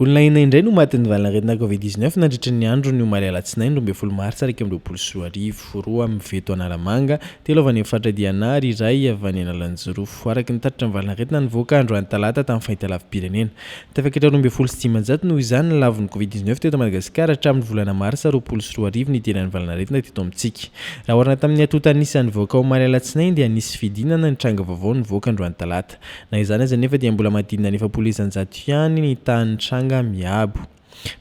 Olona enina indray no matin'ny valanaretina Covid 19 nandritra ny andron'ny omaly alatsinainy 12 martsa 2021. Roa amin'ny veto Analamanga, telo avy any amin'ny faritra Diana ary iray avy any Analanjirofo. Araka ny tatitra ny valanaretina nivoaka androany talata tamin'ny fahitalavi-pirenena. Tafakatra 512 noho izany ny lavon'ny Covid 19 teto Madagasikara hatramin'ny volana marsa 2020 nidiran'ny valanaretina teto amintsika. Raha oharina tamin'ny antontan'isa nivoaka omaly alatsinainy dia nisy fidinana ny tranga vaovao nivoaka androany talata. Na izany aza anefa dia mbola manodidina ny 40% ihany ny tahan'ny tranga miabo.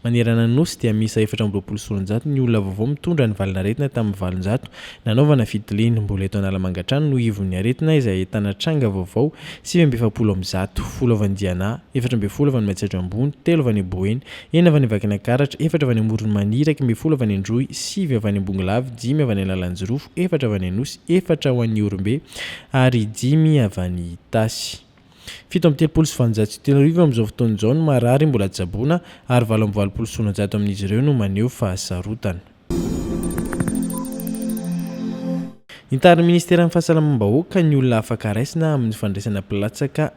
Manerana ny Nosy dia miisa 224 ny olona vaovao mitondra ny valanaretina tamin'ny 800 nanaovana fitiliana. Mbola eto Analamanga hatrany no ivon'ny aretina izay ahitana tranga vaovao 149, folo avy any Diana, 14 avy any Matsiatra Ambony, telo avy any Boeny, enina avy any Vakinankaratra, efatra avy any Amoron'i Mania, 11 avy any Androy, sivy avy any Ambongolava, dimy avy any Analanjirofo, efatra avy any Anosy, efatra ho an'i Ihorombe, ary dimy avy any Itasy. 3837 amin'izao fotoana izao ny marary mbola tsaboina ary 188 amin'izy ireo no maneho fahasarotana. Nitarin'ny Ministeran'ny Fahasalamam-bahoaka ny olona afaka raisina amin'ny fandraisana mpilatsaka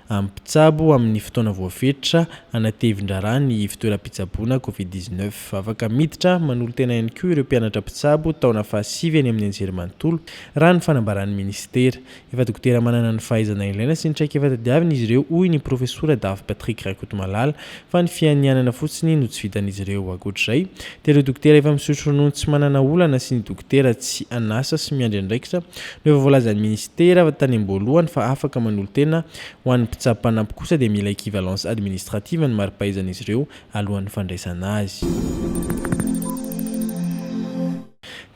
amin'ny mpitsabo amin'ny fotoana voafetra hanatevin-draharaha ny ivontoeram-pitsaboana Covid 19. Afaka miditra manolo-tena ihany koa ireo mpianatra mpitsabo taona fahasivy eny amin'ny anjerimanontolo raha ny fanambaran'ny minisitera. Efa dokotera manana ny fahaizana ilaina sy ny traikefa tadiavina izy ireo, hoy ny profesora Dave Patrick Rakotomalala, fa ny fianianana fotsiny no tsy vitan'izy ireo. Ankoatra izay, dia ireo dokotera efa misotro ronono tsy manana olana sy ny dokotera tsy an'asa sy miandry andraikitra no efa voalazan'ny minisitera tany am-boalohany fa afaka manolo-tena. Ho an'ny mpitsabo mpanampy kosa dia mila equivalence administrative ny mari-pahaizan'izy ireo alohan'ny fandraisana azy.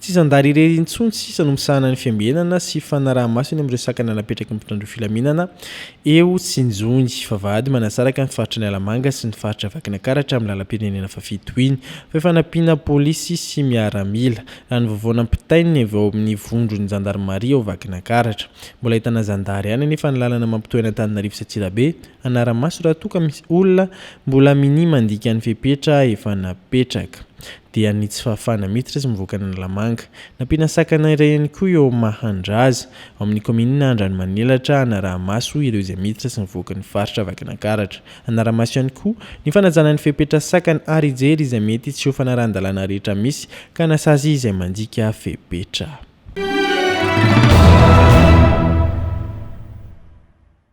Tsy zandary irery intsony sisa no misahana ny fiambenana sy fanaraha-maso eny amin'ireo sakana napetraky ny mpitandro filaminana eo Tsinjony, vavahady manasaraka ny faritra Analamanga sy ny faritra Vakinankaratra amin'ny lalam-pirenena fahafito iny, fa efa nampiana polisy sy miaramila, raha ny vaovao nampitain'ny avy ao amin'ny vondron'ny zandarimaria ao Vakinankaratra. Mbola ahitana zandary ihany anefa ny lalana mampitohy an'Antananarivo sy Antsirabe, Hanara-maso raha toa ka misy olona mbola minia mandika ny fepetra efa napetraka, dia ny tsy fahafahana miditra sy mivoaka an'Analamanga. Nampiana sakana iray ihany koa eo Mahandraza, ao amin'ny kaominina Andranomanelatra hanaraha-maso ireo izay miditra sy mivoaka ny faritra Vakinankaratra. Hanara-maso ihany koa ny fanajana ny fepetra sakana ary hijery izay mety tsy ho fanarahan-dalàna rehetra misy ka hanasazy izay mandika fepetra.